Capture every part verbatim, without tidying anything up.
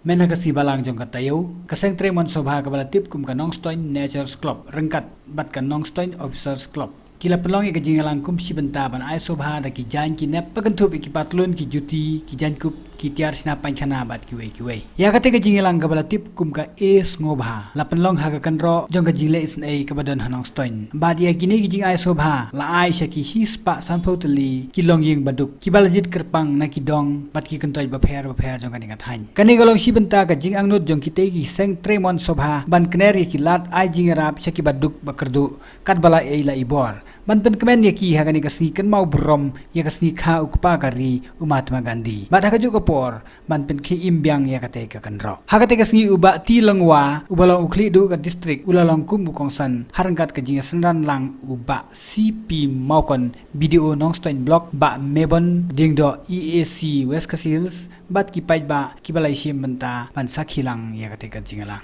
Mynta ka sngi Balang jong ka taïew, ka Seng Trei Mon Sngewbha kaba la tip kum ka Nongstoiñ Natures Club ryngkat bad ka Nongstoiñ Officers Club ki la pynlong ïa ka jingïalang kum shi bynta ban ai sngewbha da ki jaiñ ki nep, ba kynthup ïa ki patlun, ki juti, ki jaiñkup, ki tiar shna painkhana bad kiwei kiwei. Ïa kata ka jingïalang kaba la tip kum ka E Sngewbha la pynlong ha ka kynroh jong ka jingleh isynei kaba don ha Nongstoiñ. Bad ïa kine ki jingai sngewbha la ai sha ki shispah sanphew tylli ki longïing baduk kiba la jied kyrpang na ki dong bad ki kyntoit bapher bapher jong kane ka thaiñ. Kane ka long shi bynta ka jingangnud jong kitei ki Seng Trei Mon Sngewbha ban kner ïa ki lad ai jingïarap sha ki baduk ba kyrduh katba la ei la i bor, ban pynkmen ïa ki ha kane ka sngi kynmaw burom ïa ka sngi kha u kpa ka ri, u Mahatma Gandhi. Bad ha kajuh ka por ban pynkhie im biang ïa katei ka kynroh. Ha katei ka sngi u Bah T Lyngwa, uba long u khlieh duh ka district, u la long kum u kongsan, ha ryngkat ka jingïasynran lang u Bah C P Mawkon, B D O Nongstoiñ Block, Bah Mebon Diengdoh, E A C West Khasi Hills, bad ki paidbah kiba la ïashim bynta ban sakhi lang ïa katei ka jingïalang.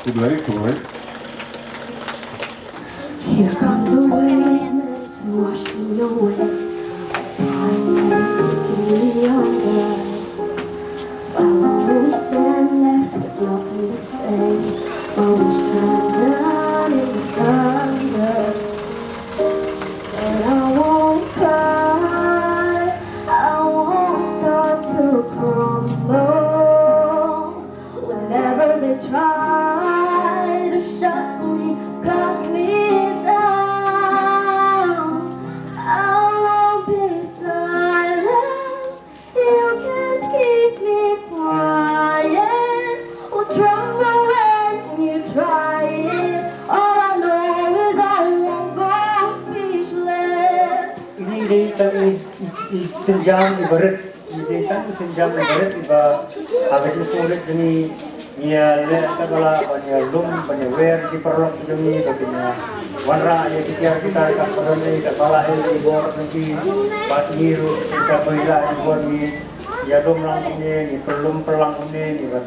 Good night, good night. Here comes a wave to wash me away. Time is taking me under. Swallowing sand left with nothing to say. My wish turned down in the thunder. But I won't cry. I won't start to crumble. Whenever they try to shut me, cut me down, I won't be silent. You can't keep me quiet. Will tremble when you try it. All I know is I won't go speechless. Ini dei tang i, i, i senjam i barit. Ini dei tang i senjam i barit iba ha ka jingsngewrit jong ngi, ngi ïa leh katba lah ban ïa lum ban ïa wer ki paralok jong ngi, ba kin ïa wanrah ïa ki tiar ki tar katba don, ïa katba lah ïa ki bor jong ki. Bad ngi ruh katba ïa lah ki bor ngi ïa lum lang kumne, ngi pynlum pynlang kumne, ngi ban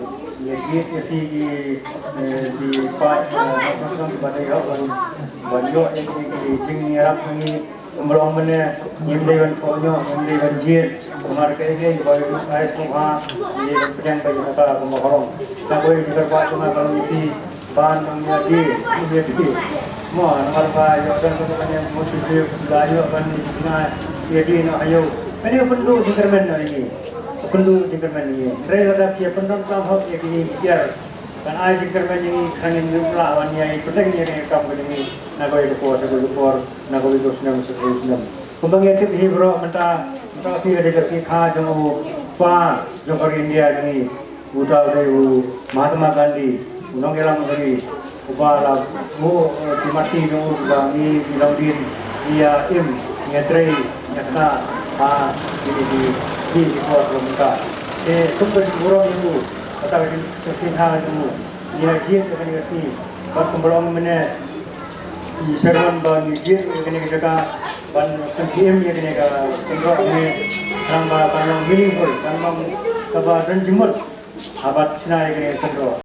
ïa jied ïa ki, ki, eh, ki paid, eh, song song kiba dei hok ban, ban ïoh ïa ki, ki jingïarap ngi. Kumba long mynne, ngim dei ban kohnguh, ngim dei ban jied. Namar kaei kaei ba u ai sngewbha, ngim dei ban pdiang ba ïa kata kumba ka long. Nga kawei ka jingkyrpad jong nga ka long ïa phi, ban ym ïa die, ym ïa die. Mo, namar ba ïoh ban ka kane mut ki briew, ba ïoh ban ïa die noh ha ïew. Kane ka pynduh jingkyrmen noh ïa ngi. Pynduh jingkyrmen ïa ngi. Hynrei lada phi ïa pyndon tam hok ïa kine ki tiar, kan ai jingkyrmen ïa ngi, kan ngin ym lah ban ïa pyrshang ïa kane ka kam ka jong ngi. Na kawei ka por sha kawei ka por, na kawei ka snem sha kawei ka snem. Kumba ngi tip hi baroh mynta, mynta ka sngi ka dei ka sngi kha jong u kpa jong ka ri India jong ngi, uta u dei u Mahatma Gandhi, u nongïalam ka ri, uba la buh, eh, ki mati jong u ba ngi ki longdien ngi ïa im, ngi ïa trei, ngi ïa kynnoh ha kine ki sngi ki por ba mynta. Te kum ka jingburom ïa u, kata ka jing, ka sngi kha jong u, ngi ïa jied ïa kane ka sngi. Bad kumba long mynne, ngi sngewbha ba ngi jied ïa kane ka jaka ban pynkhie im ïa kane ka kynroh ne, khnang ba kan long meaningful, kan long kaba don jingmut ha ban shna ïa kane ka kynroh.